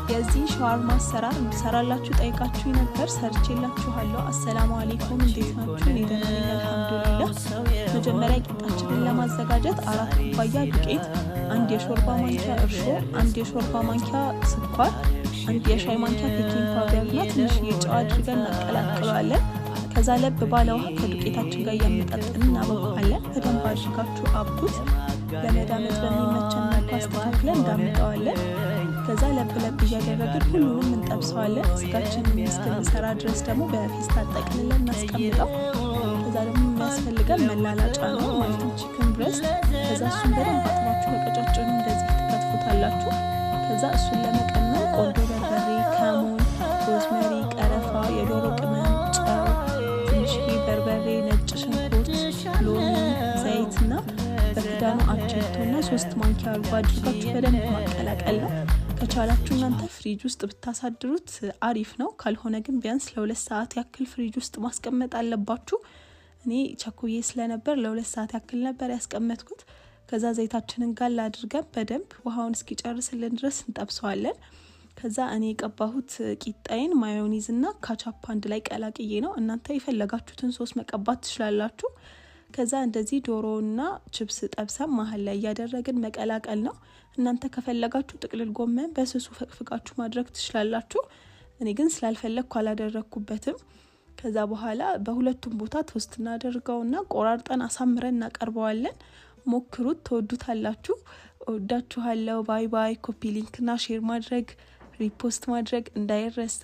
የዚህ ሸዋርማ አሰራር እንድሰራላችሁ ጠይቃችሁ ነበር፣ ሰርቼላችኋለሁ። አሰላሙ አሌይኩም፣ እንዴት ናችሁ? እኔ ደህና ነኝ አልሐምዱሊላህ። መጀመሪያ ቂጣችንን ለማዘጋጀት 4 ኩባያ ዱቄት፣ 1 የሾርባ ማንኪያ እርሾ፣ 1 የሾርባ ማንኪያ ስኳር፣ 1 የሻይ ማንኪያ baking powder እና ትንሽዬ ጨው አድርገን እናቀላቅለዋለን። ከዛ ለብ ባለ ውሃ ከዱቄታችን ጋር እያመጣጥን እናቦካለን። በደንብ አድርጋችሁ አብኩት። ለመዳመጥ በሚመቸን መልኩ አስተካክለን እንዳምጠዋለን። ከዛ ለብ ለብ እያደረግን ሁሉንም እንጠብሰዋለን። ስጋችንን እስክንሰራ ድረስ ደግሞ በፌስታል ጠቅልለን እናስቀምጠው። ከዛ ደግሞ የሚያስፈልገን መላላጫ ነው፣ ማለትም chicken breast። ከዛ እሱን በደንብ አጥባችሁ በቀጫጭኑ እንደዚህ ትከትፉታላችሁ። ከዛ እሱን ለመቀመም ቆንዶ በርበሬ፣ ከሙን፣ rosemary፣ ቀረፋ፣ የዶሮ ቅመም፣ ጨው፣ ትንሽዬ በርበሬ፣ ነጭ ሽንኩርት፣ ሎሚ፣ ዘይት እና በክዳኑ አቼቶ እና 3 ማንኪያ እርጎ አድርጋችሁ በደንብ ማቀላቀል ነው። ከቻላችሁ እናንተ ፍሪጅ ውስጥ ብታሳድሩት አሪፍ ነው። ካልሆነ ግን ቢያንስ ለ2 ሰዓት ያክል ፍሪጅ ውስጥ ማስቀመጥ አለባችሁ። እኔ ቸኩዬ ስለነበር ለ2 ሰዓት ያክል ነበር ያስቀመጥኩት። ከዛ ዘይታችንን ጋል አድርገን በደንብ ውሃውን እስኪጨርስልን ድረስ እንጠብሰዋለን። ከዛ እኔ የቀባሁት ቂጣዬን ማዮኒዝ እና ካቻፕ አንድ ላይ ቀላቅዬ ነው። እናንተ የፈለጋችሁትን ሶስ መቀባት ትችላላችሁ። ከዛ እንደዚህ ዶሮና ችፕስ ጠብሰን መሀል ላይ እያደረግን መቀላቀል ነው። እናንተ ከፈለጋችሁ ጥቅልል ጎመን በስሱ ፈቅፍቃችሁ ማድረግ ትችላላችሁ። እኔ ግን ስላልፈለግኩ አላደረግኩበትም። ከዛ በኋላ በሁለቱም ቦታ toast እናደርገውና ቆራርጠን አሳምረን እናቀርበዋለን። ሞክሩት፣ ትወዱታላችሁ። እወዳችኋለሁ። Bye bye። Copy link ና share ማድረግ፣ repost ማድረግ እንዳይረሳ።